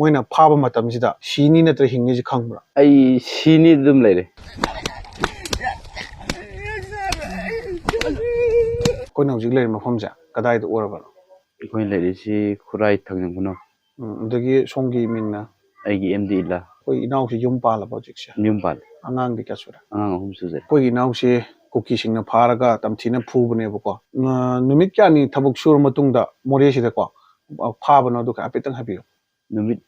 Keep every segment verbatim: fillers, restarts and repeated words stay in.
ꯃꯣꯏꯅ ꯐꯥꯕ ꯃꯇꯝꯁꯤꯗ ꯁꯤꯅꯤ ꯅꯠꯇ꯭ꯔ ꯍꯤꯡꯅꯤꯁꯤ ꯈꯪꯕ꯭ꯔꯥ? ꯑꯩ ꯁꯤꯅꯤ ꯑꯗꯨꯝ ꯂꯩꯔꯦ꯫ ꯑꯩꯈꯣꯏꯅ ꯍꯧꯖꯤꯛ ꯂꯩꯔꯤꯕ ꯃꯐꯝꯁꯦ ꯀꯗꯥꯏꯗ ꯑꯣꯏꯔꯕꯅꯣ? ꯑꯩꯈꯣꯏꯅ ꯂꯩꯔꯤꯁꯤ ꯈꯨꯔꯥꯏ ꯊꯥꯡꯖꯝ ꯈꯨꯅꯧ꯫ ꯎꯝ, ꯑꯗꯒꯤ ꯁꯣꯝꯒꯤ ꯃꯤꯡꯅ? ꯑꯩꯒꯤ ꯑꯦꯝ ꯗꯤ ꯏꯂꯥ꯫ ꯑꯩꯈꯣꯏ ꯏꯅꯥꯎꯁꯤ ꯌꯨꯝ ꯄꯥꯜꯂꯕ ꯍꯧꯖꯤꯛꯁꯦ? ꯌꯨꯝ ꯄꯥꯜꯂꯦ꯫ ꯑꯉꯥꯡꯗꯤ ꯀꯌꯥ ꯁꯨꯔꯦ? ꯑꯉꯥꯡ ꯑꯍꯨꯝ ꯁꯨꯖꯔꯦ꯫ ꯑꯩꯈꯣꯏꯒꯤ ꯏꯅꯥꯎꯁꯤ ꯀꯨꯀꯤꯁꯤꯡꯅ ꯐꯥꯔꯒ ꯇꯝꯊꯤꯅ ꯐꯨꯕꯅꯦꯕꯀꯣ꯫ ꯅ-, ꯅꯨꯃꯤꯠ ꯀꯌꯥꯅꯤ ꯊꯕꯛ ꯁꯨꯔ ꯃꯇꯨꯡꯗ ꯃꯣꯔꯦꯁꯤꯗꯀꯣ, ꯑ, ꯐꯥꯕꯅꯣ? ꯑꯗꯨ ꯍꯥꯏꯐꯦꯠꯇꯪ ꯍꯥꯏꯕꯤꯌꯨ꯫ ꯅꯨꯃꯤꯠ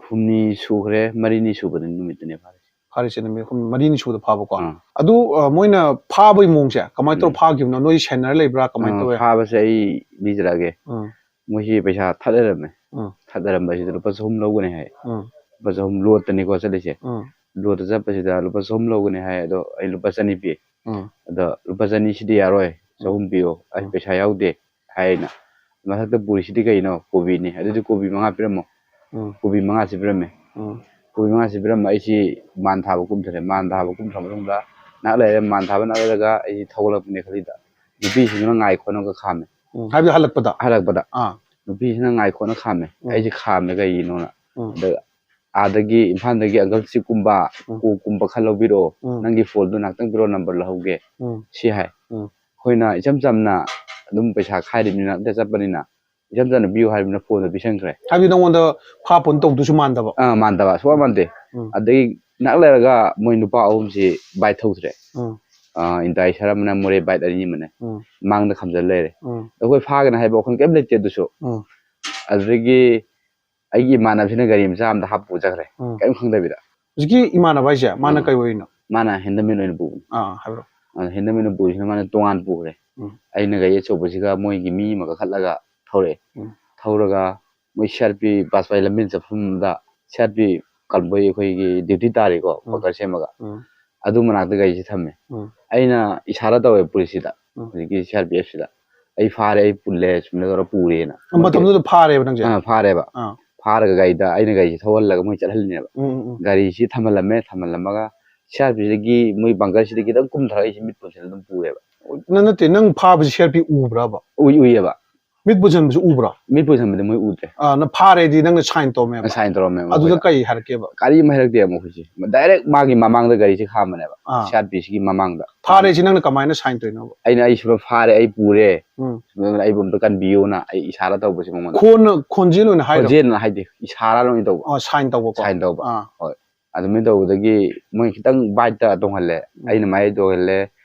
ꯍꯨꯝꯅꯤ ꯁꯨꯈ꯭ꯔꯦ, ꯃꯔꯤꯅꯤ ꯁꯨꯕꯗ ꯅꯨꯃꯤꯠꯇꯨꯅꯦ ꯐꯥꯔꯤꯁꯦ꯫ ꯐꯥꯔꯤꯁꯦ ꯅꯨꯃꯤꯠ ꯍꯨꯝ-, ꯃꯔꯤꯅꯤ ꯁꯨꯕꯗ ꯐꯥꯕꯀꯣ꯫ ꯑꯥ꯫ ꯑꯗꯨ, ꯑ, ꯃꯣꯏꯅ ꯐꯥꯕꯒꯤ ꯃꯑꯣꯡꯁꯦ ꯀꯃꯥꯏꯅ ꯇꯧꯔ ꯎꯝ꯫ ꯐꯥꯈꯤꯕꯅꯣ? ꯅꯣꯏ ꯁꯦꯟꯅꯔ ꯂꯩꯕ꯭ꯔꯥ? ꯀꯃꯥꯏꯅ ꯑꯥ, ꯇꯧꯋꯦ? ꯐꯥꯕꯁꯦ ꯑꯩ ꯂꯤꯖꯔꯛꯑꯒꯦ꯫ ꯎꯝ꯫ ꯃꯣꯏꯁꯤ ꯄꯩꯁꯥ ꯊꯠ ꯂꯩꯔꯝꯃꯦ꯫ ꯎꯝ꯫ ꯊꯠ ꯂꯩꯔꯝꯕꯁꯤꯗ ꯂꯨꯄꯥ ꯆꯍꯨꯝ ꯂꯧꯒꯅꯤ ꯍꯥꯏ꯫ ꯎꯝ꯫ ꯂꯨꯄꯥ ꯆꯍꯨꯝ ꯂꯣꯠꯇꯅꯤꯀꯣ ꯆꯠꯂꯤꯁꯦ꯫ ꯎꯝ꯫ ꯂꯣꯠꯇ ꯆꯠꯄꯁꯤꯗ ꯂꯨꯄꯥ ꯆꯍꯨꯝ ꯂꯧꯒꯅꯤ ꯍꯥꯏ, ꯑꯗꯣ ꯑꯩ ꯂꯨꯄꯥ ꯆꯅꯤ ꯄꯤ꯫ ꯎꯝ꯫ ꯑꯗꯣ ꯂꯨꯄꯥ ꯆꯅꯤꯁꯤꯗꯤ ꯌꯥꯔꯣꯏ, ꯎꯝ꯫ ꯆꯍꯨꯝ ꯄꯤꯌꯣ, ꯑꯩ ꯎꯝ꯫ ꯄꯩꯁꯥ ꯌꯥꯎꯗꯦ ꯍꯥꯏꯅ꯫ ꯃꯊꯛꯇ ꯄꯨꯔꯤꯁꯤꯗꯤ ꯀꯩꯅꯣ? ꯀꯣꯕꯤꯅꯤ꯫ ꯑꯗꯨꯗꯤ ꯀꯣꯕꯤ ꯃꯉꯥ ꯄꯤꯔꯝꯃꯣ꯫ ꯎꯝ꯫ ꯀꯣꯕꯤ ꯃꯉꯥꯁꯤ ꯄꯤꯔꯝꯃꯦ꯫ ꯎꯝ꯫ ꯀꯣꯕꯤ ꯃꯉꯥꯁꯤ ꯄꯤꯔꯝꯃꯦ꯫ ꯑꯩꯁꯤ ꯃꯥꯟ ꯊꯥꯕ ꯀꯨꯝꯊꯔꯦ꯫ ꯃꯥꯟ ꯊꯥꯕ ꯀꯨꯝꯊꯔ ꯃꯇꯨꯡꯗ ꯉꯥꯏꯍꯥꯛ ꯂꯩꯔꯦ, ꯃꯥꯟ ꯊꯥꯕ ꯉꯥꯏꯍꯥꯛ ꯂꯩꯔꯒ ꯑꯩꯁꯤ ꯊꯧꯒꯠꯂꯛꯄꯅꯦ ꯈꯜꯂꯤꯗ, ꯅꯨꯄꯤꯁꯤꯡꯗꯨꯅ ꯉꯥꯏ ꯈꯣꯠꯅꯒ ꯈꯥꯝꯃꯦ꯫ ꯎꯝ, ꯍꯥꯏꯕꯗꯤ ꯍꯜꯂꯛꯄꯗ? ꯍꯜꯂꯛꯄꯗ꯫ ꯑꯥ꯫ ꯅꯨꯄꯤꯁꯤꯅ ꯉꯥꯏ ꯈꯣꯠꯅ ꯈꯥꯝꯃꯦ꯫ ꯎꯝ꯫ ꯑꯩꯁꯦ ꯈꯥꯝꯃꯦ ꯀꯩꯒꯤꯅꯣꯅ꯫ ꯎꯝ꯫ ꯑꯗ ꯑꯥꯗꯒꯤ, ꯏꯝꯐꯥꯜꯗꯒꯤ uncle ꯁꯤ ꯀꯨꯝꯕ, ꯎꯝ꯫ ꯀꯣꯛ ꯀꯨꯝꯕ ꯈꯔ ꯂꯧꯕꯤꯔꯛꯑꯣ꯫ ꯎꯝ꯫ ꯅꯪꯒꯤ ꯐꯣꯟꯗꯣ ꯉꯥꯛꯇꯪ ꯄꯤꯔꯛꯑꯣ, number ꯂꯧꯍꯧꯒꯦ꯫ ꯎꯝ꯫ ꯁꯤ ꯍꯥꯏ꯫ ꯎꯝ꯫ ꯑꯩꯈꯣꯏꯅ ꯏꯆꯝ ꯆꯝꯅ ꯑꯗꯨꯝ ꯄꯩꯁꯥ ꯈꯥꯏꯔꯤꯕꯅꯤꯅ, ꯑꯝꯇ ꯆꯠꯄꯅꯤꯅ, ꯏꯆꯝ ꯆꯝꯅ ꯄꯤꯌꯨ ꯍꯥꯏꯕꯅꯤꯅ ꯐꯣꯟꯗꯣ ꯄꯤꯁꯟꯈ꯭ꯔꯦ꯫ ꯍꯥꯏꯕꯗꯤ ꯅꯉꯣꯟꯗ ꯐꯥ ꯄꯨꯟ ꯇꯧꯗꯨꯁꯨ ꯃꯥꯟꯗꯕ? ꯑꯥ, ꯃꯥꯟꯗꯕ, ꯁꯨꯡꯃꯥꯟ ꯃꯥꯟꯗꯦ꯫ ꯎꯝ꯫ ꯑꯗꯒꯤ ꯉꯥꯏꯍꯥꯛ ꯂꯩꯔꯒ ꯃꯣꯏ ꯅꯨꯄꯥ ꯑꯍꯨꯝꯁꯤ bike ꯊꯧꯗ꯭ꯔꯦ꯫ ꯎꯝ꯫ ꯑꯥ, Hyundai Xterra ꯑꯃꯅꯦ, ꯃꯣꯔꯦ bike ꯑꯅꯤ ꯑꯃꯅꯦ꯫ ꯎꯝ꯫ ꯃꯥꯡꯗ ꯈꯥꯝꯖꯜ ꯂꯩꯔꯦ꯫ ꯎꯝ꯫ ꯑꯩꯈꯣꯏ ꯐꯥꯒꯅꯤ ꯍꯥꯏꯕ ꯋꯥꯈꯜ ꯀꯩꯝ ꯂꯩꯇꯦ ꯑꯗꯨꯁꯨ꯫ ꯎꯝ꯫ ꯑꯗꯨꯗꯒꯤ ꯑꯩꯒꯤ ꯏꯃꯥꯟꯅꯕꯁꯤꯅ ꯒꯥꯔꯤ ꯃꯆꯥ ꯑꯝꯗ ꯍꯥꯞꯄꯨ ꯆꯠꯈ꯭ꯔꯦ, ꯎꯝ꯫ ꯀꯔꯤꯝ ꯈꯪꯗꯕꯤꯗ꯫ ꯍꯧꯖꯤꯛꯀꯤ ꯏꯃꯥꯟꯅꯕ ꯍꯥꯏꯁꯦ, ꯃꯥꯅ ꯎꯝ꯫ ꯀꯩ ꯑꯣꯏꯔꯤꯅꯣ? ꯃꯥꯅ handyman ꯑꯣꯏꯅ ꯄꯨꯕꯅꯤ꯫ ꯑꯥ, ꯍꯥꯏꯕꯤꯔꯣ꯫ ꯑꯗ handyman ꯑꯣꯏꯅ ꯄꯨꯕꯁꯤꯅ ꯃꯥꯅ ꯇꯣꯉꯥꯟ ꯄꯨꯈ꯭ꯔꯦ꯫ ꯎꯝ꯫ ꯑꯩꯅ ꯒꯥꯔꯤ ꯑꯆꯧꯕꯁꯤꯒ ꯃꯣꯏꯒꯤ ꯃꯤ ꯑꯃ ꯀꯥꯈꯠꯂꯒ ꯊꯧꯔꯛꯑꯦ꯫ ꯎꯝ꯫ ꯊꯧꯔꯒ ꯃꯣꯏ C R P ꯕꯥꯖꯄꯥꯏ ꯂꯝꯕꯦꯟ ꯆꯠꯐꯝꯗ C R P ꯀꯟꯕꯣꯏ ꯑꯩꯈꯣꯏꯒꯤ duty ꯇꯥꯔꯤꯀꯣ, ꯎꯝ꯫ Bunker ꯁꯦꯝꯃꯒ꯫ ꯎꯝ꯫ ꯑꯗꯨ ꯃꯅꯥꯛꯇ ꯒꯥꯔꯤꯁꯦ ꯊꯝꯃꯦ꯫ ꯎꯝ꯫ ꯑꯩꯅ ꯏꯁꯥꯔꯥ ꯇꯧꯋꯦ ꯄꯨꯂꯤꯁꯁꯤꯗ, ꯎꯝ꯫ ꯍꯧꯖꯤꯛꯀꯤ C R P F ꯁꯤꯗ, "ꯑꯩ ꯐꯥꯔꯦ, ꯑꯩ ꯄꯨꯜꯂꯦ", ꯁꯨꯃꯥꯏꯅ ꯇꯧꯔ ꯄꯨꯔꯦꯅ꯫ ꯃꯇꯝꯗꯨꯗ ꯐꯥꯔꯦꯕ ꯅꯪꯁꯦ? ꯑꯥ, ꯐꯥꯔꯦꯕ꯫ ꯑꯥ꯫ ꯐꯥꯔꯒ ꯒꯥꯔꯤꯗ, ꯑꯩꯅ ꯒꯥꯔꯤꯁꯦ ꯊꯧꯍꯜꯂꯒ ꯃꯣꯏ ꯆꯠꯍꯜꯂꯤꯅꯦꯕ꯫ ꯎꯝ, ꯎꯝ, ꯎꯝ꯫ ꯒꯥꯔꯤꯁꯤ ꯊꯝꯍꯜꯂꯝꯃꯦ, ꯊꯝꯍꯜꯂꯝꯃꯒ C R P ꯗꯒꯤ ꯃꯣꯏ bunker ꯁꯤꯗꯒꯤ ꯈꯤꯇꯪ ꯀꯨꯝꯊꯔꯒ ꯑꯩꯁꯦ ꯃꯤꯠ ꯄꯨꯟꯁꯤꯜꯂ ꯑꯗꯨꯝ ꯄꯨꯔꯦꯕ꯫ ꯅꯪ ꯅꯠꯇꯦ, ꯅꯪ ꯐꯥꯕꯁꯤ C R P ꯎꯕ꯭ꯔꯕ? ꯎꯏ, ꯎꯏꯌꯦꯕ꯫ ꯃꯤꯠ ꯄꯨꯁꯟꯕꯁꯨ ꯎꯕ꯭ꯔꯣ? ꯃꯤꯠ ꯄꯨꯁꯟꯕꯗꯤ ꯃꯣꯏ ꯎꯗ꯭ꯔꯦ꯫ ꯑꯥ, ꯅ ꯐꯥꯔꯦꯗꯤ ꯅꯪꯅ ꯁꯥꯏꯟ ꯇꯧꯔꯝꯃꯦꯕ? ꯁꯥꯏꯟ ꯇꯧꯔꯝꯃꯦ ꯑꯗꯨꯗ ꯃꯈꯣꯏꯗ꯫ ꯀꯩ ꯍꯥꯏꯔꯛꯀꯦꯕ? ꯀꯔꯤꯝ ꯍꯥꯏꯔꯛꯇꯦ ꯃꯈꯣꯏꯁꯦ꯫ ꯗꯥꯏꯔꯦꯛ ꯃꯥꯒꯤ ꯃꯃꯥꯡꯗ ꯒꯥꯔꯤꯁꯦ ꯈꯥꯝꯕꯅꯦꯕ, ꯑꯥ꯫ ꯁꯤ ꯑꯥꯔ ꯄꯤ ꯁꯤꯒꯤ ꯃꯃꯥꯡꯗ꯫ ꯐꯥꯔꯦꯁꯤ ꯅꯪꯅ ꯀꯃꯥꯏꯅ ꯁꯥꯏꯟ ꯇꯧꯔꯤꯅꯣꯕ? ꯑꯩꯅ, "ꯑꯩ ꯁꯨꯃꯥꯏꯅ ꯐꯥꯔꯦ, ꯑꯩ ꯄꯨꯔꯦ, ꯎꯝ꯫ ꯁꯨꯃꯥꯏꯅ ꯑꯩꯕꯨ ꯑꯝꯇ ꯀꯟꯕꯤꯌꯣꯅ" ꯑꯩ ꯏꯁꯥꯔꯥ ꯇꯧꯕꯁꯦ ꯃꯉꯣꯟꯗ꯫ ꯈꯣꯟꯅ, ꯈꯣꯟꯖꯦꯜ ꯑꯣꯏꯅ ꯍꯥꯏꯔꯣ? ꯈꯣꯟꯖꯦꯜꯅ ꯍꯥꯏꯗꯦ, ꯏꯁꯥꯔꯥ ꯂꯣꯏꯅ ꯇꯧꯕ꯫ ꯑꯣ, ꯁꯥꯏꯟ ꯇꯧꯕꯀꯣ? ꯁꯥꯏꯟ ꯇꯧꯕ꯫ ꯑꯥ꯫ ꯍꯣꯏ꯫ ꯑꯗꯨꯃꯥꯏꯅ ꯇꯧꯕꯗꯒꯤ ꯃꯣꯏ ꯈꯤꯇꯪ ꯕꯥꯏꯠꯇ ꯇꯣꯡꯍꯜꯂꯦ꯫ ꯎꯝ꯫ ꯑꯩꯅ ꯃꯌꯥꯏ ꯇꯣꯡꯍꯜꯂꯦ꯫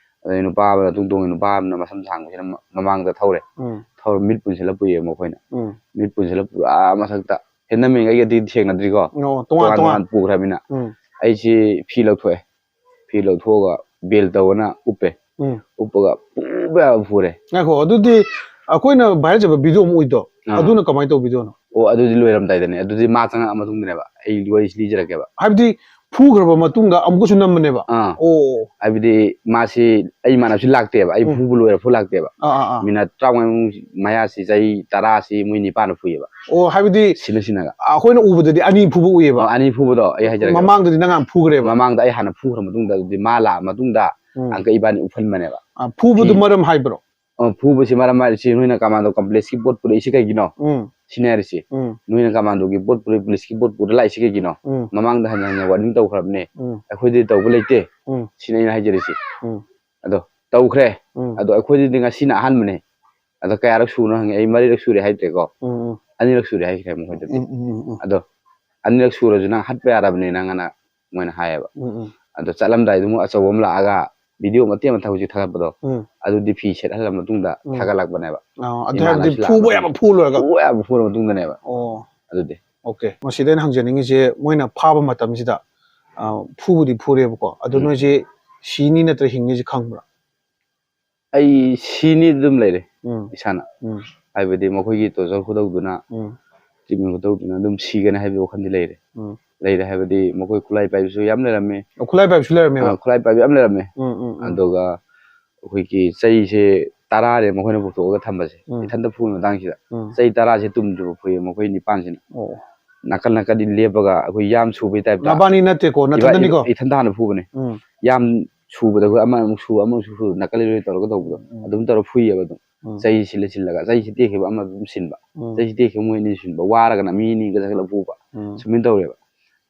ꯑꯗꯩ ꯅꯨꯄꯥ ꯑꯃꯅ ꯃꯇꯨꯡ ꯇꯣꯡꯉꯤ, ꯅꯨꯄꯥ ꯑꯃꯅ ꯃꯁꯝ ꯁꯥꯡꯕꯁꯤꯅ ꯃ-, ꯃꯃꯥꯡꯗ ꯊꯧꯔꯦ꯫ ꯎꯝ꯫ ꯊꯧꯔ ꯃꯤꯠ ꯄꯨꯟꯁꯤꯜꯂ ꯄꯨꯏꯌꯦ ꯃꯈꯣꯏꯅ꯫ ꯎꯝ꯫ ꯃꯤꯠ ꯄꯨꯟꯁꯤꯜꯂ ꯄꯨꯔꯥ ꯃꯊꯛꯇ꯫ ꯍꯦꯟꯗꯃꯦꯟ ꯑꯩꯒꯗꯤ ꯊꯦꯡꯅꯗ꯭ꯔꯤꯀꯣ꯫ ꯑꯣ, ꯇꯣꯉꯥꯟ ꯇꯣꯉꯥꯟ ꯇꯣꯉꯥꯟ꯫ ꯇꯣꯉꯥꯟ ꯄꯨꯈ꯭ꯔꯕꯅꯤꯅ꯫ ꯎꯝ꯫ ꯑꯩꯁꯤ ꯐꯤ ꯂꯧꯊꯣꯛꯑꯦ꯫ ꯐꯤ ꯂꯧꯊꯣꯛꯑꯒ ꯕꯦꯜ ꯇꯧꯑꯣꯅ ꯎꯞꯄꯦ꯫ ꯎꯝ꯫ ꯎꯞꯄꯒ ꯐꯨꯕ ꯌꯥꯕ ꯐꯨꯔꯦ꯫ ꯉꯥꯏꯈꯣ, ꯑꯗꯨꯗꯤ ꯑꯩꯈꯣꯏꯅ viral ꯆꯠꯄ video ꯑꯃ ꯎꯏꯗꯣ, ꯑꯥ꯫ ꯑꯗꯨꯅ ꯀꯃꯥꯏꯅ ꯇꯧꯕ videoꯅꯣ? ꯑꯣ, ꯑꯗꯨꯗꯤ ꯂꯣꯏꯔꯝꯗꯥꯏꯗꯅꯦ꯫ ꯑꯗꯨꯗꯤ ꯃꯥ ꯆꯪꯉꯛꯑ ꯃꯇꯨꯡꯗꯅꯦꯕ꯫ ꯑꯩ ꯋꯥꯔꯤꯁꯤ ꯂꯤꯖꯔꯛꯀꯦꯕ꯫ ꯍꯥꯏꯕꯗꯤ ꯐꯨꯈ꯭ꯔꯕ ꯃꯇꯨꯡꯗ ꯑꯃꯨꯛꯀꯁꯨ ꯅꯝꯕꯅꯦꯕ? ꯑꯥ꯫ ꯑꯣ꯫ ꯍꯥꯏꯕꯗꯤ ꯃꯥꯁꯤ ꯑꯩ ꯏꯃꯥꯟꯅꯕꯁꯤ ꯂꯥꯛꯇꯦꯕ꯫ ꯑꯩ ꯎꯝ꯫ ꯐꯨꯕ ꯂꯣꯏꯔ ꯐꯨ ꯂꯥꯛꯇꯦꯕ꯫ ꯑꯥ, ꯑꯥ, ꯑꯥ꯫ ꯃꯤꯅꯠ ꯇꯔꯥꯃꯉꯥ ꯃꯌꯥꯁꯤ, ꯆꯍꯤ ꯇꯔꯥꯁꯤ ꯃꯣꯏ ꯅꯤꯄꯥꯟꯅ ꯐꯨꯏꯌꯦꯕ꯫ ꯑꯣ, ꯍꯥꯏꯕꯗꯤ ꯁꯤꯅ ꯁꯤꯅꯒ꯫ ꯑꯩꯈꯣꯏꯅ ꯎꯕꯗꯗꯤ ꯑꯅꯤ ꯐꯨꯕ ꯎꯏꯌꯦꯕ? ꯑꯣ, ꯑꯅꯤ ꯐꯨꯕꯗꯣ ꯑꯩ ꯍꯥꯏꯖꯔꯛꯀꯦ꯫ ꯃꯃꯥꯡꯗꯗꯤ ꯅꯪ ꯌꯥꯝ ꯐꯨꯈ꯭ꯔꯦꯕ? ꯃꯃꯥꯡꯗ ꯑꯩ ꯍꯥꯟꯅ ꯐꯨꯈ꯭ꯔ ꯃꯇꯨꯡꯗ, ꯑꯗꯨꯗꯤ ꯃꯥ ꯂꯥꯛꯑ ꯃꯇꯨꯡꯗ ꯎꯝ꯫ ꯑꯪꯀ ꯏꯕꯥꯅꯤ ꯎꯐꯟꯕꯅꯦꯕ꯫ ꯑꯥ, ꯐꯨꯕꯗꯨ ꯐꯤ- ꯃꯔꯝ ꯍꯥꯏꯕ꯭ꯔꯣ? ꯑꯣ, ꯐꯨꯕꯁꯤ ꯃꯔꯝ ꯍꯥꯏꯔꯤꯁꯤ ꯅꯣꯏꯅ ꯀꯃꯥꯟꯗꯣ complexꯀꯤ ꯄꯣꯠ ꯄꯨꯔꯛꯏꯁꯤ ꯀꯩꯒꯤꯅꯣ? ꯎꯝ꯫ ꯁꯤꯅꯦ ꯍꯥꯏꯔꯤꯁꯤ꯫ ꯎꯝ꯫ ꯅꯣꯏꯅ ꯀꯃꯥꯟꯗꯣꯒꯤ ꯄꯣꯠ ꯄꯨꯔꯛꯏ, policeꯀꯤ ꯄꯣꯠ ꯄꯨꯔ ꯂꯥꯛꯏꯁꯤ ꯀꯩꯒꯤꯅꯣ? ꯎꯝ꯫ ꯃꯃꯥꯡꯗ ꯍꯟꯅ ꯍꯟꯅ warning ꯇꯧꯈ꯭ꯔꯕꯅꯦ꯫ ꯎꯝ꯫ ꯑꯩꯈꯣꯏꯗꯤ ꯇꯧꯕ ꯂꯩꯇꯦ꯫ ꯎꯝ꯫ ꯁꯤꯅ ꯑꯩꯅ ꯍꯥꯏꯖꯔꯤꯁꯤ꯫ ꯎꯝ꯫ ꯑꯗꯣ ꯇꯧꯈ꯭ꯔꯦ꯫ ꯎꯝ꯫ ꯑꯗꯣ ꯑꯩꯈꯣꯏꯗꯗꯤ ꯉꯁꯤꯅ ꯑꯍꯥꯟꯕꯅꯦ꯫ ꯑꯗꯣ ꯀꯌꯥꯔꯛ ꯁꯨꯔꯅꯣ ꯍꯪꯉꯦ꯫ ꯑꯩ ꯃꯔꯤꯔꯛ ꯁꯨꯔꯦ ꯍꯥꯏꯗ꯭ꯔꯦꯀꯣ꯫ ꯎꯝ, ꯎꯝ꯫ ꯑꯅꯤꯔꯛ ꯁꯨꯔꯦ ꯍꯥꯏꯈ꯭ꯔꯦ ꯃꯈꯣꯏꯗꯗꯤ꯫ ꯎꯝ, ꯎꯝ, ꯎꯝ, ꯎꯝ꯫ ꯑꯗꯣ ꯑꯅꯤꯔꯛ ꯁꯨꯔꯁꯨ ꯅꯪ ꯍꯠꯄ ꯌꯥꯔꯕꯅꯦ ꯅꯪ ꯑꯅ ꯃꯣꯏꯅ ꯍꯥꯏꯌꯦꯕ꯫ ꯎꯝ, ꯎꯝ꯫ ꯑꯗꯣ ꯆꯠꯂꯝꯗꯥꯏꯗ ꯑꯃꯨꯛ ꯑꯆꯧꯕ ꯑꯃ ꯂꯥꯛꯑꯒ video ꯃꯇꯦꯛ ꯑꯃ ꯊꯕꯛꯁꯦ ꯊꯥꯒꯠꯄꯗꯣ, ꯎꯝ꯫ ꯑꯗꯨꯗꯤ ꯐꯤ ꯁꯦꯠꯍꯜꯂ ꯃꯇꯨꯡꯗ ꯎꯝ꯫ ꯊꯥꯒꯠꯂꯛꯄꯅꯦꯕ꯫ ꯑꯥ, ꯑꯗꯨ ꯏꯃꯥꯟꯅꯕꯁꯨ ꯍꯥꯏꯕꯗꯤ ꯂꯥꯛꯑ ꯐꯨꯕ ꯃꯇꯨꯡꯗ꯫ ꯌꯥꯕ ꯐꯨ ꯂꯣꯏꯔꯒ? ꯐꯨꯕ ꯌꯥꯕ ꯐꯨꯔ ꯃꯇꯨꯡꯗꯅꯦꯕ꯫ ꯑꯣ꯫ ꯑꯗꯨꯗꯤ꯫ Okay꯫ ꯃꯁꯤꯗ ꯑꯩꯅ ꯍꯪꯖꯅꯤꯡꯉꯤꯁꯦ, ꯃꯣꯏꯅ ꯐꯥꯕ ꯃꯇꯝꯁꯤꯗ, ꯑ, ꯐꯨꯕꯨꯗꯤ ꯐꯨꯔꯦꯕꯀꯣ, ꯑꯗꯨ ꯎꯝ꯫ ꯅꯣꯏꯁꯦ ꯁꯤꯅꯤ ꯅꯠꯇ꯭ꯔ ꯍꯤꯡꯅꯤꯁꯤ ꯈꯪꯕ꯭ꯔꯥ? ꯑꯩ ꯁꯤꯅꯤ ꯑꯗꯨꯝ ꯂꯩꯔꯦ ꯎꯝ꯫ ꯏꯁꯥꯅ꯫ ꯎꯝ꯫ ꯍꯥꯏꯕꯗꯤ ꯃꯈꯣꯏꯒꯤ torture ꯈꯨꯇꯧꯗꯨꯅ, ꯎꯝ꯫ treatment ꯈꯨꯇꯧꯗꯨꯅ ꯑꯗꯨꯝ ꯁꯤꯒꯅꯤ ꯍꯥꯏꯕꯒꯤ ꯋꯥꯈꯜꯗꯤ ꯂꯩꯔꯦ꯫ ꯎꯝ꯫ ꯂꯩꯔꯦ ꯍꯥꯏꯕꯗꯤ ꯃꯈꯣꯏ ꯈꯨꯠꯂꯥꯏ ꯄꯥꯏꯕꯁꯨ ꯌꯥꯝ ꯂꯩꯔꯝꯃꯤ꯫ ꯑꯣ, ꯈꯨꯠꯂꯥꯏ ꯄꯥꯏꯕꯁꯨ ꯂꯩꯔꯝꯃꯦꯕ? ꯑꯥ, ꯈꯨꯠꯂꯥꯏ ꯄꯥꯏꯕ ꯌꯥꯝ ꯂꯩꯔꯝꯃꯤ꯫ ꯎꯝ, ꯎꯝ, ꯎꯝ꯫ ꯑꯗꯨꯒ ꯑꯩꯈꯣꯏꯒꯤ ꯆꯩꯁꯦ ꯇꯔꯥꯅꯦ ꯃꯈꯣꯏꯅ ꯄꯨꯊꯣꯛꯑꯒ ꯊꯝꯕꯁꯦ꯫ ꯎꯝ꯫ ꯏꯊꯟꯇ ꯐꯨꯕ ꯃꯇꯥꯡꯁꯤꯗ꯫ ꯎꯝ꯫ ꯆꯩ ꯇꯔꯥꯁꯦ ꯇꯨꯝꯗ꯭ꯔꯤꯕ ꯐꯨꯏꯌꯦ ꯃꯈꯣꯏ ꯅꯤꯄꯥꯟꯁꯤꯅ꯫ ꯑꯣ꯫ ꯅꯥꯀꯟ ꯅꯥꯀꯟꯗꯤ ꯂꯦꯞꯄꯒ ꯑꯩꯈꯣꯏ ꯌꯥꯝ ꯁꯨꯕꯒꯤ typeꯇ꯫ ꯅꯕꯥꯅꯤ ꯅꯠꯇꯦꯀꯣ, ꯏꯕꯥ-, ꯅꯊꯟꯗꯅꯤꯀꯣ? ꯏꯊꯟꯇ ꯍꯥꯟꯅ ꯐꯨꯕꯅꯦ꯫ ꯎꯝ꯫ ꯌꯥꯝ ꯁꯨꯕꯗ ꯑꯩꯈꯣꯏ ꯑꯃꯃꯨꯛ ꯁꯨ, ꯑꯃꯃꯨꯛ ꯁꯨ, ꯁꯨ, ꯅꯥꯀꯟ ꯂꯣꯏ ꯇꯧꯔꯒ ꯇꯧꯕꯗꯣ꯫ ꯎꯝ꯫ ꯑꯗꯨꯝ ꯇꯧꯔ ꯐꯨꯏꯌꯦꯕ ꯑꯗꯨꯝ꯫ ꯎꯝ꯫ ꯆꯩ ꯁꯤꯜꯂ ꯁꯤꯜꯂꯒ, ꯆꯩꯁꯤ ꯇꯦꯛꯈꯤꯕ ꯑꯃ ꯑꯗꯨꯝ ꯁꯤꯟꯕ, ꯎꯝ꯫ ꯆꯩꯁꯤ ꯇꯦꯛꯈꯤꯕ ꯃꯣꯏ ꯑꯅꯤ ꯁꯤꯟꯕ, ꯋꯥꯔꯒꯅ ꯃꯤ ꯑꯅꯤꯒ ꯆꯠꯈꯠꯂ ꯐꯨꯕ, ꯎꯝ꯫ ꯁꯨꯃꯥꯏꯅ ꯇꯧꯔꯦꯕ꯫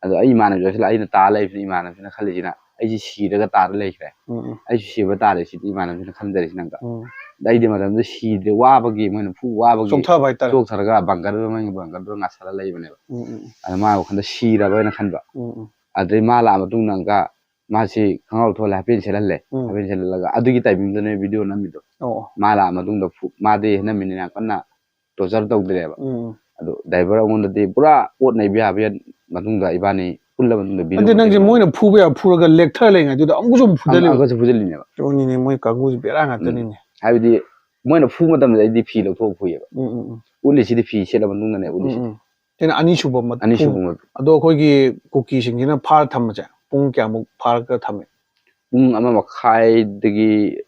ꯑꯗꯣ ꯑꯩ ꯏꯃꯥꯟꯅꯕꯁꯨ ꯆꯠꯁꯤꯜꯂ ꯑꯩꯅ ꯇꯥ ꯂꯩꯕꯁꯤꯅ, ꯏꯃꯥꯟꯅꯕꯁꯤꯅ ꯈꯜꯂꯤꯁꯤꯅ ꯑꯩꯁꯤ ꯁꯤꯔꯒ ꯇꯥꯔ ꯂꯩꯈ꯭ꯔꯦ, ꯎꯝ, ꯎꯝ꯫ ꯑꯩꯁꯨ ꯁꯤꯕ ꯇꯥꯔꯦ ꯁꯤꯗꯤ ꯏꯃꯥꯟꯅꯕꯁꯤꯅ ꯈꯟꯖꯔꯤꯁꯤꯅ ꯑꯝꯇ꯫ ꯎꯝ꯫ ꯑꯗ ꯑꯩꯗꯤ ꯃꯇꯝꯗꯨꯗ ꯁꯤꯗ꯭ꯔꯦ, ꯋꯥꯕꯒꯤ, ꯃꯣꯏꯅ ꯐꯨ ꯋꯥꯕꯒꯤ ꯆꯣꯛꯊꯕ ꯍꯥꯏꯇꯥꯔꯦ꯫ ꯆꯣꯛꯊꯔꯒ ꯕꯪꯀꯔꯗꯨꯗ, ꯃꯣꯏꯒꯤ ꯕꯪꯀꯔꯗꯨꯗ ꯉꯥꯁꯜꯂ ꯂꯩꯕꯅꯦꯕ꯫ ꯎꯝ, ꯎꯝ, ꯎꯝ꯫ ꯑꯗ ꯃꯥ ꯋꯥꯈꯜꯗ ꯁꯤꯔꯕ ꯍꯥꯏꯅ ꯈꯟꯕ꯫ ꯎꯝ, ꯎꯝ꯫ ꯑꯗꯩ ꯃꯥ ꯂꯥꯛꯑ ꯃꯇꯨꯡꯗ ꯑꯃꯨꯛꯀ ꯃꯥꯁꯤ ꯈꯪꯒꯥꯎ ꯊꯣꯛꯍꯜꯂꯦ, ꯍꯥꯄꯦꯟ ꯁꯦꯠꯍꯜꯂꯦ꯫ ꯎꯝ꯫ ꯍꯥꯄꯦꯟ ꯁꯦꯠꯍꯜꯂꯒ ꯑꯗꯨꯒꯤ ꯇꯥꯏꯃꯤꯡꯗꯨꯅꯦ ꯚꯤꯗꯤꯑꯣ ꯅꯝꯃꯤꯗꯣ꯫ ꯑꯣ, ꯑꯣ꯫ ꯃꯥ ꯂꯥꯛꯑ ꯃꯇꯨꯡꯗ ꯐꯨ-, ꯃꯥꯗꯤ ꯅꯝꯃꯤꯅꯤꯅ ꯌꯥꯝ ꯀꯟꯅ ꯇꯣꯔꯆꯔ ꯇꯧꯗ꯭ꯔꯦꯕ꯫ ꯎꯝ꯫ ꯑꯗꯣ ꯗ꯭ꯔꯥꯏꯚꯔ ꯑꯩꯉꯣꯟꯗꯗꯤ ꯄꯨꯔꯥ ꯑꯣꯠ ꯅꯩꯕ ꯌꯥꯕ ꯌꯥ-, ꯃꯇꯨꯡꯗ ꯏꯕꯥꯅꯤ ꯄꯨꯜꯂ ꯃꯇꯨꯡꯗ ꯚꯤꯗꯤꯑꯣ ꯅꯠꯇꯦ, ꯅꯪꯁꯦ ꯅꯝꯃꯤꯟꯅꯕ꯫ ꯃꯣꯏꯅ ꯐꯨꯕ ꯌꯥꯕ ꯐꯨꯔꯒ ꯂꯦꯛꯊꯔ ꯂꯩꯉꯩꯗꯨꯗ ꯑꯃꯨꯛꯁꯨ ꯑꯃꯨꯛ ꯑꯃꯨꯛ-, ꯐꯨꯗꯠꯂꯤꯕ꯫ ꯑꯃꯨꯛꯀꯁꯨ ꯐꯨꯖꯜꯂꯤꯅꯦꯕ꯫ ꯌꯦꯡꯉꯨꯅꯦ, ꯃꯣꯏ ꯀꯥꯡꯕꯨꯁꯦ ꯕꯦꯔꯥ ꯎꯝ꯫ ꯉꯥꯛꯇꯅꯤꯅꯦ꯫ ꯍꯥꯏꯕꯗꯤ ꯃꯣꯏꯅ ꯐꯨꯕ ꯃꯇꯝꯗ ꯑꯩꯗꯤ ꯐꯤ ꯂꯧꯊꯣꯛꯑ ꯐꯨꯏꯌꯦꯕ꯫ ꯎꯝ, ꯎꯝ, ꯎꯝ꯫ ꯎꯠꯂꯤꯁꯤꯗꯤ ꯐꯤ ꯁꯦꯠꯂ ꯃꯇꯨꯡꯗꯅꯦꯕ ꯎꯠꯂꯤꯁꯤꯗꯤ꯫ ꯎꯝ, ꯎꯝ꯫ ꯁꯤꯅ ꯑꯅꯤꯁꯨꯕ ꯃ-, ꯑꯅꯤꯁꯨꯕ ꯄꯨꯡ꯫ ꯃ-, ꯑꯗꯣ ꯑꯩꯈꯣꯏꯒꯤ ꯀꯨꯀꯤꯁꯤꯡꯁꯤꯅ ꯐꯥꯔ ꯊꯝꯕꯁꯦ ꯄꯨꯡ ꯀꯌꯥꯃꯨꯛ ꯐꯥꯔꯒ ꯊꯝꯃꯤ? ꯄꯨꯡ ꯑꯃ ꯃꯈꯥꯏꯗꯒꯤ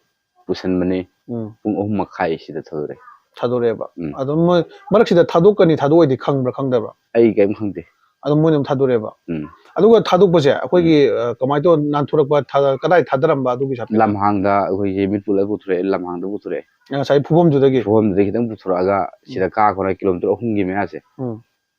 ꯄꯨꯁꯟꯕꯅꯤ꯫ ꯎꯝ꯫ ꯄꯨꯡ ꯑꯍꯨꯝ ꯃꯈꯥꯏ ꯁꯤꯗ ꯊꯥꯗꯣꯔꯛꯑꯦ꯫ ꯊꯥꯗꯣꯔꯛꯑꯦꯕ꯫ ꯎꯝ꯫ ꯑꯗꯣ ꯃꯣꯏ ꯃꯔꯛꯁꯤꯗ ꯊꯥꯗꯣꯛꯀꯅꯤ, ꯊꯥꯗꯣꯛꯑꯣꯏꯗꯤ ꯈꯪꯕ꯭ꯔꯥ ꯈꯪꯗꯕ꯭ꯔꯥ? ꯑꯩ ꯀꯔꯤꯝ ꯈꯪꯗꯦ꯫ ꯑꯗꯣ ꯃꯣꯏꯅ ꯑꯗꯨꯝ ꯊꯥꯗꯣꯔꯛꯑꯦꯕ꯫ ꯎꯝ꯫ ꯑꯗꯨꯒ ꯊꯥꯗꯣꯛꯄꯁꯦ ꯑꯩꯈꯣꯏꯒꯤ, ꯎꯝ꯫ ꯑ, ꯀꯃꯥꯏꯅ ꯇꯧꯔ ꯅꯥꯟꯊꯣꯔꯛꯄ, ꯊꯥꯗ-, ꯀꯗꯥꯏ ꯊꯥꯗꯔꯝꯕ ꯑꯗꯨꯒꯤ ꯍꯥꯏꯐꯦꯠ? ꯂꯝꯍꯥꯡꯗ ꯑꯩꯈꯣꯏꯒꯤ ꯃꯤꯠꯄꯨ ꯂꯣꯏ ꯄꯨꯊꯣꯔꯛꯑꯦ, ꯂꯝꯍꯥꯡꯗ ꯄꯨꯊꯣꯔꯛꯑꯦ꯫ ꯉꯁꯥꯏ ꯐꯨꯐꯝꯗꯨꯗꯒꯤ? ꯐꯨꯐꯝꯗꯨꯗꯒꯤ ꯈꯤꯇꯪ ꯄꯨꯊꯣꯔꯛꯑꯒ ꯁꯤꯗ ꯎꯝ꯫ ꯀꯥ ꯈꯣꯡꯅ ꯀꯤꯂꯣꯃꯤꯇꯔ ꯑꯍꯨꯝꯒꯤ ꯃꯌꯥꯁꯦ ꯎꯝ꯫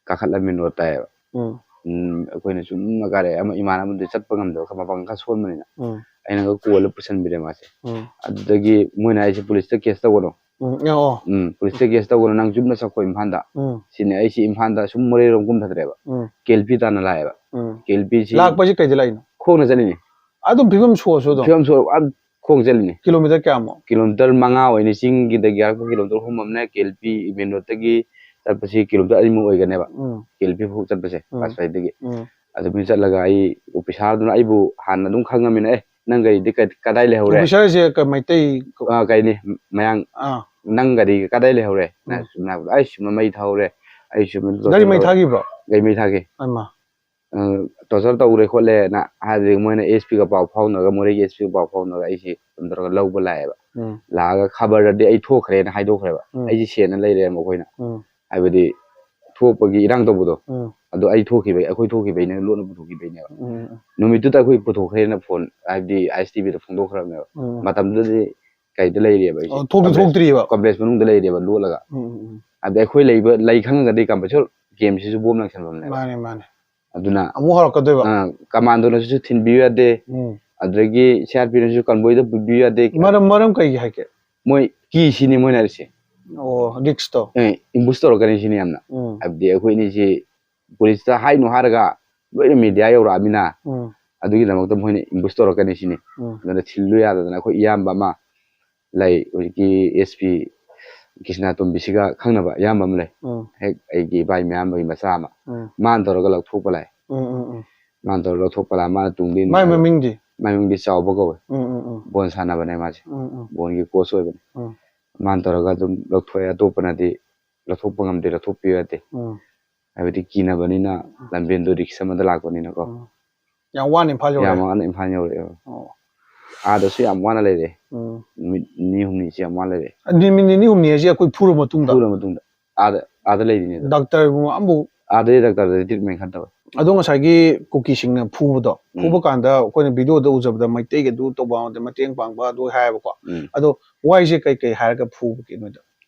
ꯀꯥꯈꯠꯂ ꯃꯦꯟ ꯔꯣꯗ ꯇꯥꯏꯌꯦꯕ꯫ ꯎꯝ꯫ ꯎꯝ, ꯑꯩꯈꯣꯏꯅ ꯁꯨꯝ ꯀꯥꯔꯛꯑꯦ, ꯑꯃ ꯏꯃꯥꯟꯅꯕꯗꯨꯗꯤ ꯆꯠꯄ ꯉꯝꯗꯕ, ꯃꯄꯥꯡꯒꯜ ꯈꯔ ꯁꯣꯟꯕꯅꯤꯅ꯫ ꯎꯝ꯫ ꯑꯩꯅꯒ ꯀꯣꯜꯂ ꯄꯨꯁꯟꯕꯤꯔꯦ ꯃꯥꯁꯦ꯫ ꯎꯝ꯫ ꯑꯗꯨꯗꯒꯤ ꯃꯣꯏꯅ ꯍꯥꯏꯁꯦ ꯄꯨꯂꯤꯁꯇ ꯀꯦꯁ ꯇꯧꯒꯅꯨ꯫ ꯎꯝ, ꯑꯣ, ꯑꯣ꯫ ꯎꯝ, ꯄꯨꯂꯤꯁꯇ ꯀꯦꯁ ꯇꯧꯒꯅꯨ, ꯅꯪ ꯌꯨꯝꯗ ꯆꯠꯈꯣ ꯏꯝꯐꯥꯜꯗ꯫ ꯎꯝ꯫ ꯁꯤꯅꯦ ꯑꯩꯁꯦ ꯏꯝꯐꯥꯜꯗ ꯁꯨꯝ ꯃꯣꯔꯦꯔꯣꯝ ꯀꯨꯝꯊꯗ꯭ꯔꯦꯕ꯫ ꯎꯝ꯫ ꯀꯦ ꯑꯦꯜ ꯄꯤ ꯇꯥꯟꯅ ꯂꯥꯛꯑꯦꯕ꯫ ꯎꯝ꯫ ꯀꯦ ꯑꯦꯜ ꯄꯤ ꯁꯤ ꯂꯥꯛꯄꯁꯤ ꯀꯩꯗ ꯂꯥꯛꯏꯅꯣ? ꯈꯣꯡꯅ ꯆꯠꯂꯤꯅꯤ꯫ ꯑꯗꯨꯝ ꯐꯤꯕꯝ ꯁꯣꯛꯑꯁꯨ ꯑꯗꯨꯝ? ꯐꯤꯕꯝ ꯁꯣꯛ-, ꯑ, ꯈꯣꯡ ꯆꯠꯂꯤꯅꯤ꯫ ꯀꯤꯂꯣꯃꯤꯇꯔ ꯀꯌꯥꯃꯨꯛ? ꯀꯤꯂꯣꯃꯤꯇꯔ ꯃꯉꯥ ꯑꯣꯏꯅꯤ, ꯆꯤꯡꯒꯤꯗꯒꯤ ꯍꯥꯏꯔꯛꯄ ꯀꯤꯂꯣꯃꯤꯇꯔ ꯑꯍꯨꯝ ꯑꯃꯅꯦ, ꯀꯦ ꯑꯦꯜ ꯄꯤ ꯃꯦꯟ ꯔꯣꯗꯇꯒꯤ ꯆꯠꯄꯁꯤ ꯀꯤꯂꯣꯃꯤꯇꯔ ꯑꯅꯤꯃꯨꯛ ꯑꯣꯏꯒꯅꯦꯕ꯫ ꯎꯝ꯫ ꯀꯦ ꯑꯦꯜ ꯄꯤ ꯐꯥꯎ ꯆꯠꯄꯁꯦ, ꯎꯝ꯫ ꯄꯥꯁ ꯐꯥꯏꯚꯇꯒꯤ꯫ ꯎꯝ꯫ ꯑꯗꯨꯃꯥꯏꯅ ꯆꯠꯂꯒ ꯑꯩ ꯑꯣꯐꯤꯁꯥꯔꯗꯨꯅ ꯑꯩꯕꯨ ꯍꯥꯟꯅ ꯑꯗꯨꯝ ꯈꯪꯉꯃꯤꯅ, "ꯑꯦ, ꯅꯪ ꯒꯥꯔꯤꯗꯤ ꯀ-, ꯀꯗꯥꯏ ꯂꯩꯍꯧꯔꯦ?" ꯑꯣꯐꯤꯁꯥꯔꯁꯦ ꯀ-, ꯃꯩꯇꯩ ꯀ-, ꯑ, ꯀꯩꯅꯤ, ꯃꯌꯥꯡ꯫ ꯑꯥ꯫ "ꯅꯪ ꯒꯥꯔꯤ ꯀꯗꯥꯏ ꯂꯩꯍꯧꯔꯦ?" ꯅ ꯎꯝ꯫ ꯁꯨꯝ ꯍꯥꯏꯕꯗ, "ꯑꯩ ꯁꯨꯝ ꯃꯩ ꯊꯥꯍꯧꯔꯦ, ꯑꯩ ꯁꯨꯝ ꯒꯥꯔꯤ ꯃꯩ ꯊꯥꯈꯤꯕ꯭ꯔꯣ? ꯒꯥꯔꯤ ꯃꯩ ꯊꯥꯈꯤ꯫ ꯑꯩꯃ꯫ ꯑ, ꯇꯣꯔꯆꯔ ꯇꯧꯔꯦ ꯈꯣꯠꯂꯦꯅ ꯍꯥꯏꯕꯗꯒꯤ ꯃꯣꯏꯅ ꯑꯦꯁ ꯄꯤꯒ ꯄꯥꯎ ꯐꯥꯎꯅꯔꯒ, ꯃꯣꯔꯦꯒꯤ ꯑꯦꯁ ꯄꯤꯒ ꯄꯥꯎ ꯐꯥꯎꯅꯔꯒ ꯑꯩꯁꯦ ꯑꯗꯨꯝ ꯇꯧꯔꯒ ꯂꯧꯕ ꯂꯥꯛꯑꯦꯕ꯫ ꯎꯝ꯫ ꯂꯥꯛꯑꯒ ꯈꯕꯔꯗꯗꯤ ꯑꯩ ꯊꯣꯛꯈ꯭ꯔꯦꯅ ꯍꯥꯏꯗꯣꯛꯈ꯭ꯔꯦꯕ꯫ ꯎꯝ꯫ ꯑꯩꯁꯦ ꯁꯦꯟꯅ ꯂꯩꯔꯦ ꯃꯈꯣꯏꯅ꯫ ꯎꯝ꯫ ꯍꯥꯏꯕꯗꯤ ꯊꯣꯛꯄꯒꯤ ꯏꯔꯥꯡ ꯇꯧꯕꯗꯣ꯫ ꯎꯝ꯫ ꯑꯗꯣ ꯑꯩ ꯊꯣꯛꯈꯤꯕꯩ, ꯑꯩꯈꯣꯏ ꯊꯣꯛꯈꯤꯕꯩꯅꯦ, ꯂꯣꯟꯅ ꯄꯨꯊꯣꯛꯈꯤꯕꯩꯅꯦꯕ꯫ ꯎꯝ, ꯎꯝ, ꯎꯝ꯫ ꯅꯨꯃꯤꯠꯇꯨꯗ ꯑꯩꯈꯣꯏ ꯄꯨꯊꯣꯛꯈ꯭ꯔꯦꯅ ꯐꯣꯟ, ꯍꯥꯏꯕꯗꯤ ꯑꯥꯏ ꯑꯦꯁ ꯇꯤ ꯚꯤꯗ ꯐꯣꯡꯗꯣꯛꯈ꯭ꯔꯕꯅꯦꯕ꯫ ꯎꯝ꯫ ꯃꯇꯝꯗꯨꯗꯗꯤ ꯀꯩꯗ ꯂꯩꯔꯤꯑꯕ ꯑꯩꯁꯦ꯫ ꯑꯣ, ꯊꯣꯛꯇꯤ ꯊꯣꯛꯇ꯭ꯔꯤꯕ꯫ ꯀꯝꯄ꯭ꯂꯦꯛꯁ ꯃꯅꯨꯡꯗ ꯂꯩꯔꯤꯑꯕ ꯂꯣꯠꯂꯒ꯫ ꯎꯝ, ꯎꯝ, ꯎꯝ꯫ ꯑꯗꯩ ꯑꯩꯈꯣꯏ ꯂꯩꯕ, ꯂꯩ ꯈꯪꯉꯒꯗꯤ ꯀꯝꯄꯜꯁꯔꯤ ꯀꯦꯝꯁꯤꯁꯨ ꯕꯣꯝ ꯂꯪꯁꯟꯐꯝꯅꯦꯕ꯫ ꯃꯥꯅꯦ, ꯃꯥꯅꯦ꯫ ꯑꯗꯨꯅ ꯑꯃꯨꯛ ꯍꯧꯔꯛꯀꯗꯣꯏꯕ꯫ ꯑ, ꯀꯃꯥꯟꯗꯣꯅꯁꯨ ꯊꯤꯟꯕꯤꯌꯨ ꯌꯥꯗꯦ꯫ ꯎꯝ꯫ ꯑꯗꯨꯗꯒꯤ ꯁꯤ ꯑꯥꯔ ꯄꯤꯅꯁꯨ ꯀꯟꯕꯣꯏꯗ ꯄꯨꯕꯤꯌꯨ ꯌꯥꯗꯦ꯫ ꯃꯔꯝ ꯃꯔꯝ ꯀꯩꯒꯤ ꯍꯥꯏꯒꯦ? ꯃꯣꯏ ꯀꯤ ꯁꯤꯅꯤ ꯃꯣꯏꯅ ꯍꯥꯏꯔꯤꯁꯦ꯫ ꯑꯣ, ꯔꯤꯛꯁꯇꯣ꯫ ꯑꯦ, ꯏꯝꯕꯨꯁ ꯇꯧꯔꯛꯀꯅꯤ ꯁꯤꯅꯤ ꯌꯥꯝꯅ꯫ ꯎꯝ꯫ ꯍꯥꯏꯕꯗꯤ ꯑꯩꯈꯣꯏ ꯑꯅꯤꯁꯤ ꯄꯨꯂꯤꯁꯇ ꯍꯥꯏꯅꯨ ꯍꯥꯏꯔꯒ ꯂꯣꯏꯅ ꯃꯦꯗꯤꯌꯥ ꯌꯧꯔꯛꯑꯃꯤꯅ ꯎꯝ꯫ ꯑꯗꯨꯒꯤꯗꯃꯛꯇ ꯃꯣꯏꯅ ꯏꯝꯕꯨꯁ ꯇꯧꯔꯛꯀꯅꯤ ꯁꯤꯅꯤ꯫ ꯎꯝ꯫ ꯑꯗꯨꯅ ꯊꯤꯜꯂꯨ ꯌꯥꯗꯗꯅ ꯑꯩꯈꯣꯏ ꯏꯌꯥꯝꯕ ꯑꯃ ꯂꯩ, ꯍꯧꯖꯤꯛꯀꯤ ꯑꯦꯁ ꯄꯤ ꯀ꯭ꯔꯤꯁꯅꯥꯇꯣꯝꯕꯤꯁꯤꯒ ꯈꯪꯅꯕ ꯏꯌꯥꯝꯕ ꯑꯃ ꯂꯩ꯫ ꯎꯝ꯫ ꯍꯦꯛ ꯑꯩꯒꯤ ꯏꯕꯥꯏ ꯃꯌꯥꯝꯕꯒꯤ ꯃꯆꯥ ꯑꯃ꯫ ꯎꯝ꯫ ꯃꯥꯅ ꯇꯧꯔꯒ ꯂꯧꯊꯣꯛꯄ ꯂꯥꯛꯑꯦ꯫ ꯎꯝ, ꯎꯝ, ꯎꯝ꯫ ꯃꯥꯅ ꯇꯧꯔꯒ ꯂꯧꯊꯣꯛꯄ ꯂꯥꯛꯑꯦ, ꯃꯥꯅ ꯇꯨꯡꯗ ꯃꯥꯏ ꯏꯟꯅꯔꯒ꯫ ꯃꯃꯤꯡꯗꯤ? ꯃꯥꯏ ꯃꯃꯤꯡꯗꯤ ꯆꯥꯎꯕ ꯀꯧꯋꯦ꯫ ꯎꯝ, ꯎꯝ, ꯎꯝ꯫ ꯕꯣꯜ ꯁꯥꯟꯅꯕꯅꯦ ꯃꯥꯁꯦ꯫ ꯎꯝ, ꯎꯝ꯫ ꯕꯣꯜꯒꯤ ꯀꯣꯆ ꯑꯣꯏꯕꯅꯦ꯫ ꯎꯝ꯫ ꯃꯥꯅ ꯇꯧꯔꯒ ꯑꯗꯨꯝ ꯂꯧꯊꯣꯛꯑꯦ, ꯑꯇꯣꯞꯄꯅꯗꯤ ꯂꯧꯊꯣꯛꯄ ꯉꯝꯗꯦ, ꯂꯧꯊꯣꯛꯄꯤꯌꯨ ꯌꯥꯗꯦ꯫ ꯎꯝ꯫ ꯍꯥꯏꯕꯗꯤ ꯀꯤꯅꯕꯅꯤꯅ, ꯂꯝꯕꯦꯟꯗꯣ ꯔꯤꯛꯁ ꯑꯃꯗ ꯂꯥꯛꯄꯅꯤꯅꯀꯣ꯫ ꯎꯝ꯫ ꯌꯥꯝ ꯋꯥꯅ ꯏꯝꯐꯥꯜ ꯌꯧꯔꯦ? ꯌꯥꯝ ꯋꯥꯅ ꯏꯝꯐꯥꯜ ꯌꯧꯔꯛꯑꯦꯕ꯫ ꯑꯣ꯫ ꯑꯥꯗꯁꯨ ꯌꯥꯝ ꯋꯥꯅ ꯂꯩꯔꯦ꯫ ꯎꯝ꯫ ꯅꯨꯃꯤꯠ ꯅꯤꯅꯤ ꯍꯨꯝꯅꯤꯁꯤ ꯌꯥꯝ ꯋꯥꯅ ꯂꯩꯔꯦ꯫ ꯅꯨꯃꯤꯠ ꯅꯤꯅꯤ ꯍꯨꯝꯅꯤ ꯍꯥꯏꯁꯦ ꯑꯩꯈꯣꯏ ꯐꯨꯔ ꯃꯇꯨꯡꯗ? ꯐꯨꯔ ꯃꯇꯨꯡꯗ꯫ ꯑꯥꯗ, ꯑꯥꯗ ꯂꯩꯔꯤꯅꯦ ꯑꯗꯨꯝ꯫ ꯗꯥꯛꯇꯔꯒꯨꯝꯕ ꯑꯃꯕꯨ? ꯑꯥꯗꯗꯤ ꯗꯥꯛꯇꯔꯗꯗꯤ ꯇ꯭ꯔꯤꯠꯃꯦꯟ ꯈꯔ ꯇꯧꯋꯦ꯫ ꯑꯗꯣ ꯉꯁꯥꯏꯒꯤ ꯀꯨꯀꯤꯁꯤꯡꯅ ꯐꯨꯕꯗꯣ, ꯎꯝ꯫ ꯐꯨꯕ ꯀꯥꯟꯗ ꯑꯩꯈꯣꯏꯅ ꯚꯤꯗꯤꯑꯣꯗ ꯎꯖꯕꯗ ꯃꯩꯇꯩꯒꯤ ꯑꯗꯨ ꯇꯧꯕ, ꯑꯗꯩ ꯃꯇꯦꯡ ꯄꯥꯡꯕ, ꯑꯗꯨ ꯍꯥꯏꯌꯦꯕꯀꯣ꯫ ꯎꯝ꯫ ꯑꯗꯣ ꯋꯥꯍꯩꯁꯦ ꯀꯩ ꯀꯩ ꯍꯥꯏꯔꯒ ꯐꯨꯕꯒꯦ ꯅꯣꯏꯗ?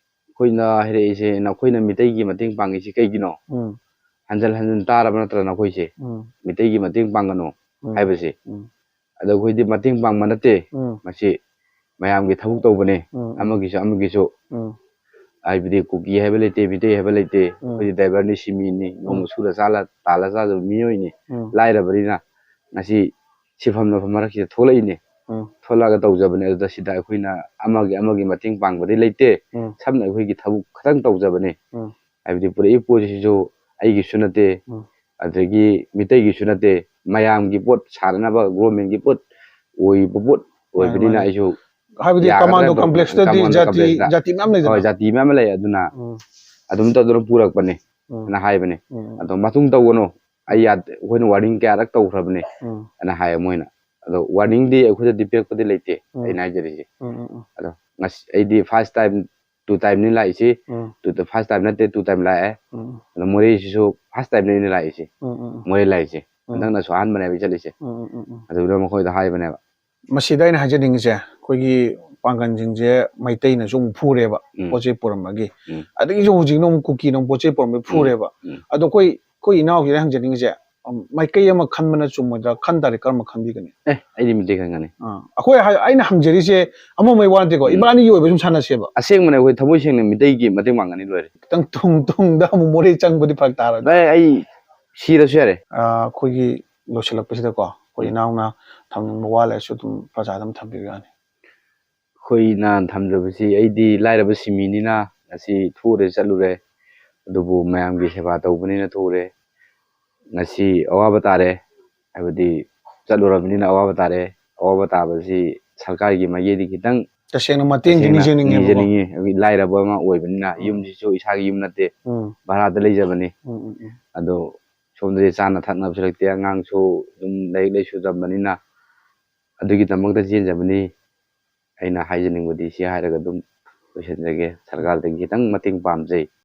ꯑꯩꯈꯣꯏꯅ ꯍꯥꯏꯔꯛꯏꯁꯦ, "ꯅꯈꯣꯏꯅ ꯃꯤꯇꯩꯒꯤ ꯃꯇꯦꯡ ꯄꯥꯡꯉꯤꯁꯤ ꯀꯩꯒꯤꯅꯣ? ꯎꯝ꯫ ꯍꯟꯖꯤꯟ ꯍꯟꯖꯤꯟ ꯇꯥꯔꯕ ꯅꯠꯇ꯭ꯔ ꯅꯈꯣꯏꯁꯦ? ꯎꯝ꯫ ꯃꯤꯇꯩꯒꯤ ꯃꯇꯦꯡ ꯄꯥꯡꯒꯅꯨ" ꯎꯝ꯫ ꯍꯥꯏꯕꯁꯦ꯫ ꯎꯝ꯫ ꯑꯗꯣ ꯑꯩꯈꯣꯏꯗꯤ ꯃꯇꯦꯡ ꯄꯥꯡꯕ ꯅꯠꯇꯦ꯫ ꯎꯝ꯫ ꯃꯁꯤ ꯃꯌꯥꯝꯒꯤ ꯊꯕꯛ ꯇꯧꯕꯅꯦ꯫ ꯎꯝ, ꯎꯝ꯫ ꯑꯃꯒꯤꯁꯨ ꯑꯃꯒꯤꯁꯨ꯫ ꯎꯝ꯫ ꯍꯥꯏꯕꯗꯤ ꯀꯨꯀꯤ ꯍꯥꯏꯕ ꯂꯩꯇꯦ, ꯃꯤꯇꯩ ꯍꯥꯏꯕ ꯂꯩꯇꯦ꯫ ꯎꯝ꯫ ꯑꯩꯈꯣꯏꯗꯤ ꯗ꯭ꯔꯥꯏꯚꯔꯅꯤ, ꯁꯤꯃꯤꯅꯤ, ꯅꯣꯡꯃ ꯎꯝ꯫ ꯁꯨꯔ ꯆꯥꯂ ꯇꯥꯜꯂ ꯆꯥꯖꯕ ꯃꯤꯑꯣꯏꯅꯤ꯫ ꯎꯝ꯫ ꯂꯥꯏꯔꯕꯅꯤꯅ ꯉꯁꯤ ꯁꯤꯐꯝ ꯅꯣꯐꯝ ꯃꯔꯛꯁꯤꯗ ꯊꯣꯛꯂꯛꯏꯅꯦ꯫ ꯎꯝ꯫ ꯊꯣꯛꯂꯛꯑꯒ ꯇꯧꯖꯕꯅꯦ꯫ ꯑꯗꯨꯗ ꯁꯤꯗ ꯑꯩꯈꯣꯏꯅ ꯑꯃꯒꯤ ꯑꯃꯒꯤ ꯃꯇꯦꯡ ꯄꯥꯡꯕꯗꯤ ꯂꯩꯇꯦ꯫ ꯎꯝ꯫ ꯁꯝꯅ ꯑꯩꯈꯣꯏꯒꯤ ꯊꯕꯛ ꯈꯛꯇꯪ ꯇꯧꯖꯕꯅꯦ꯫ ꯎꯝ꯫ ꯍꯥꯏꯕꯗꯤ ꯄꯨꯔꯛꯏ ꯄꯣꯠꯁꯤꯁꯨ ꯑꯩꯒꯤꯁꯨ ꯅꯠꯇꯦ, ꯎꯝ꯫ ꯑꯗꯒꯤ ꯃꯤꯇꯩꯒꯤꯁꯨ ꯅꯠꯇꯦ, ꯃꯌꯥꯝꯒꯤ ꯄꯣꯠ ꯁꯥꯟꯅꯅꯕ ꯒꯣꯔꯃꯦꯟꯒꯤ ꯄꯣꯠ ꯑꯣꯏꯕ ꯄꯣꯠ ꯃꯥꯅꯦ, ꯑꯣꯏꯕꯅꯤꯅ ꯃꯥꯅꯦ꯫ ꯑꯩꯁꯨ ꯍꯥꯏꯕꯗꯤ ꯌꯥꯒꯗ꯭ꯔꯥ ꯀꯃꯥꯟꯗꯣ ꯅꯠꯇ꯭ꯔꯥ ꯀꯝꯄ꯭ꯂꯦꯛꯁꯇꯗꯤ ꯀꯃꯥꯟꯗꯣ ꯖꯥꯇꯤ, ꯀꯝꯄ꯭ꯂꯦꯛꯁꯇ꯫ ꯖꯥꯇꯤ ꯃꯌꯥꯝ ꯂꯩꯗꯅ? ꯍꯣꯏ, ꯖꯥꯇꯤ ꯃꯌꯥꯝ ꯑꯃ ꯂꯩ꯫ ꯑꯗꯨꯅ ꯎꯝ꯫ ꯑꯗꯨꯝ ꯇꯧꯗꯅ ꯄꯨꯔꯛꯄꯅꯦ ꯎꯝ꯫ ꯑꯅ ꯍꯥꯏꯕꯅꯦ꯫ ꯎꯝ꯫ ꯑꯗꯣ ꯃꯇꯨꯡ ꯇꯧꯒꯅꯨ, ꯑꯩ ꯌꯥꯗꯦ, ꯑꯩꯈꯣꯏꯅ ꯋꯥꯔꯅꯤꯡ ꯀꯌꯥꯔꯛ ꯇꯧꯈ꯭ꯔꯕꯅꯦ ꯎꯝ꯫ ꯑꯅ ꯍꯥꯏꯌꯦ ꯃꯣꯏꯅ꯫ ꯑꯗꯣ ꯋꯥꯔꯅꯤꯡꯗꯤ ꯑꯩꯈꯣꯏꯗꯗꯤ ꯄꯤꯔꯛꯄꯗꯤ ꯂꯩꯇꯦ, ꯎꯝ꯫ ꯑꯩꯅ ꯍꯥꯏꯖꯔꯤꯁꯦ꯫ ꯎꯝ, ꯎꯝ, ꯎꯝ꯫ ꯑꯗꯣ ꯉꯁꯤ ꯑꯩꯗꯤ ꯐꯥꯔꯁ ꯇꯥꯏꯝ, ꯇꯨ ꯇꯥꯏꯝꯅꯤ ꯂꯥꯛꯏꯁꯤ꯫ ꯎꯝ꯫ ꯇꯨ ꯇꯥꯏꯝ, ꯐꯥꯔꯁ ꯇꯥꯏꯝ ꯅꯠꯇꯦ, ꯇꯨ ꯇꯥꯏꯝ ꯂꯥꯛꯑꯦ꯫ ꯎꯝ꯫ ꯑꯗꯣ ꯃꯣꯔꯦꯁꯤꯁꯨ ꯐꯥꯔꯁ ꯇꯥꯏꯝꯅꯤ ꯑꯩꯅ ꯂꯥꯛꯏꯁꯦ꯫ ꯎꯝ, ꯎꯝ, ꯎꯝ꯫ ꯃꯣꯔꯦ ꯂꯥꯛꯏꯁꯦ꯫ ꯎꯝ꯫ ꯍꯟꯗꯛꯅꯁꯨ ꯑꯍꯥꯟꯕꯅꯦꯕ ꯑꯩ ꯆꯠꯂꯤꯁꯦ꯫ ꯎꯝ, ꯎꯝ, ꯎꯝ, ꯎꯝ꯫ ꯑꯗꯨꯅ ꯃꯈꯣꯏꯗ ꯍꯥꯏꯕꯅꯦꯕ꯫ ꯃꯁꯤꯗ ꯑꯩꯅ ꯍꯥꯏꯖꯅꯤꯡꯉꯤꯁꯦ, ꯑꯩꯈꯣꯏꯒꯤ ꯄꯥꯡꯒꯟꯁꯤꯡꯁꯦ ꯃꯩꯇꯩꯅꯁꯨ ꯑꯃꯨꯛ ꯐꯨꯔꯦꯕ, ꯎꯝ꯫ ꯄꯣꯠ ꯆꯩ ꯄꯨꯔꯝꯕꯒꯤ꯫ ꯎꯝ꯫ ꯑꯗꯒꯤꯁꯨ ꯍꯧꯖꯤꯛꯅ ꯑꯃꯨꯛ ꯀꯨꯀꯤꯅ ꯑꯃꯨꯛ ꯄꯣꯠ ꯆꯩ ꯄꯨꯔꯝꯕꯒꯤ ꯐꯨꯔꯦꯕ꯫ ꯎꯝ꯫ ꯑꯗꯣ ꯑꯩꯈꯣꯏ ꯑꯩꯈꯣꯏ ꯏꯅꯥꯎꯁꯤꯅ ꯍꯪꯖꯅꯤꯡꯉꯤꯁꯦ, ꯎꯝ, ꯃꯥꯏꯀꯩ ꯑꯃ ꯈꯟꯕꯅ ꯆꯨꯝꯃꯣꯏꯗ꯭ꯔꯥ? ꯈꯟ ꯇꯥꯔꯗꯤ ꯀꯔꯝꯕ ꯈꯟꯕꯤꯒꯅꯤ? ꯑꯦ, ꯑꯩꯗꯤ ꯃꯤꯇꯩ ꯈꯟꯒꯅꯤ꯫ ꯑꯥ, ꯑꯩꯈꯣꯏ ꯍꯥꯏ-, ꯑꯩꯅ ꯍꯪꯖꯔꯤꯁꯦ ꯑꯃꯃꯩ ꯋꯥ ꯅꯠꯇꯦꯀꯣ, ꯎꯝ꯫ ꯏꯕꯥꯅꯤꯒꯤ ꯑꯣꯏꯕ ꯁꯨꯝ ꯁꯥꯟꯅꯁꯦꯕ꯫ ꯑꯁꯦꯡꯕꯅꯦ, ꯑꯩꯈꯣꯏ ꯊꯃꯣꯏ ꯁꯦꯡꯅ ꯃꯤꯇꯩꯒꯤ ꯃꯇꯦꯡ ꯄꯥꯡꯒꯅꯤ, ꯂꯣꯏꯔꯦ꯫ ꯈꯤꯇꯪ ꯇꯨꯡ ꯇꯨꯡꯗ ꯑꯃꯨꯛ ꯃꯣꯔꯦ ꯆꯪꯕꯗꯤ ꯐꯔꯛ ꯇꯥꯔꯗ꯭ꯔꯥ? ꯚꯥꯏ, ꯑꯩ ꯁꯤꯔꯁꯨ ꯌꯥꯔꯦ꯫ ꯑꯥ, ꯑꯩꯈꯣꯏꯒꯤ ꯂꯣꯏꯁꯤꯜꯂꯛꯄꯁꯤꯗꯀꯣ, ꯑꯩꯈꯣꯏ ꯎꯝ꯫ ꯏꯅꯥꯎꯅ ꯊꯝꯅꯤꯡꯕ ꯋꯥ ꯂꯩꯔꯁꯨ ꯑꯗꯨꯝ ꯄ꯭ꯔꯖꯥꯗ ꯑꯗꯨꯝ ꯊꯝꯕꯤꯕ ꯌꯥꯅꯤ꯫ ꯑꯩꯈꯣꯏꯅ ꯊꯝꯖꯕꯁꯤ, ꯑꯩꯗꯤ ꯂꯥꯏꯔꯕ ꯁꯤꯃꯤꯅꯤꯅ ꯉꯁꯤ ꯊꯣꯛꯎꯔꯦ, ꯆꯠꯂꯨꯔꯦ, ꯑꯗꯨꯕꯨ ꯃꯌꯥꯝꯒꯤ ꯁꯦꯕꯥ ꯇꯧꯕꯅꯤꯅ ꯊꯣꯛꯎꯔꯦ꯫ ꯉꯁꯤ ꯑꯋꯥꯕ ꯇꯥꯔꯦ, ꯍꯥꯏꯕꯗꯤ ꯆꯠꯂꯨꯔꯕꯅꯤꯅ ꯑꯋꯥꯕ ꯇꯥꯔꯦ꯫ ꯑꯋꯥꯕ ꯇꯥꯕꯁꯤ ꯁꯔꯀꯥꯔꯒꯤ ꯃꯥꯏꯀꯩꯗꯒꯤ ꯈꯤꯇꯪ ꯇꯁꯦꯡꯅ ꯃꯇꯦꯡꯗꯤ ꯇꯁꯦꯡꯅ ꯅꯤꯖꯅꯤꯡꯉꯦꯕꯀꯣ꯫ ꯅꯤꯖꯅꯤꯡꯉꯤ꯫ ꯍꯥꯏꯕꯗꯤ ꯂꯥꯏꯔꯕ ꯑꯃ ꯑꯣꯏꯕꯅꯤꯅ, ꯎꯝ꯫ ꯌꯨꯝꯁꯤꯁꯨ ꯏꯁꯥꯒꯤ ꯌꯨꯝ ꯅꯠꯇꯦ, ꯎꯝ, ꯚꯔꯥꯗ ꯂꯩꯖꯕꯅꯤ꯫ ꯎꯝ, ꯎꯝ, ꯎꯝ꯫ ꯑꯗꯣ ꯁꯣꯝꯗꯗꯤ ꯆꯥꯅ ꯊꯛꯅꯕꯁꯨ ꯂꯩꯇꯦ, ꯑꯉꯥꯡꯁꯨ ꯑꯗꯨꯝ ꯂꯥꯏꯔꯤꯛ ꯂꯥꯏꯁꯨ ꯇꯝꯕꯅꯤꯅ, ꯑꯗꯨꯒꯤꯗꯃꯛꯇ ꯆꯦꯟꯖꯕꯅꯤ꯫ ꯑꯩꯅ ꯍꯥꯏꯖꯅꯤꯡꯕꯗꯤ ꯁꯤ ꯍꯥꯏꯔꯒ ꯑꯗꯨꯝ ꯂꯣꯏꯁꯤꯟꯖꯒꯦ꯫ ꯁꯔꯀꯥꯔꯗꯒꯤ ꯈꯤꯇꯪ ꯃꯇꯦꯡ ꯄꯥꯝꯖꯩ꯫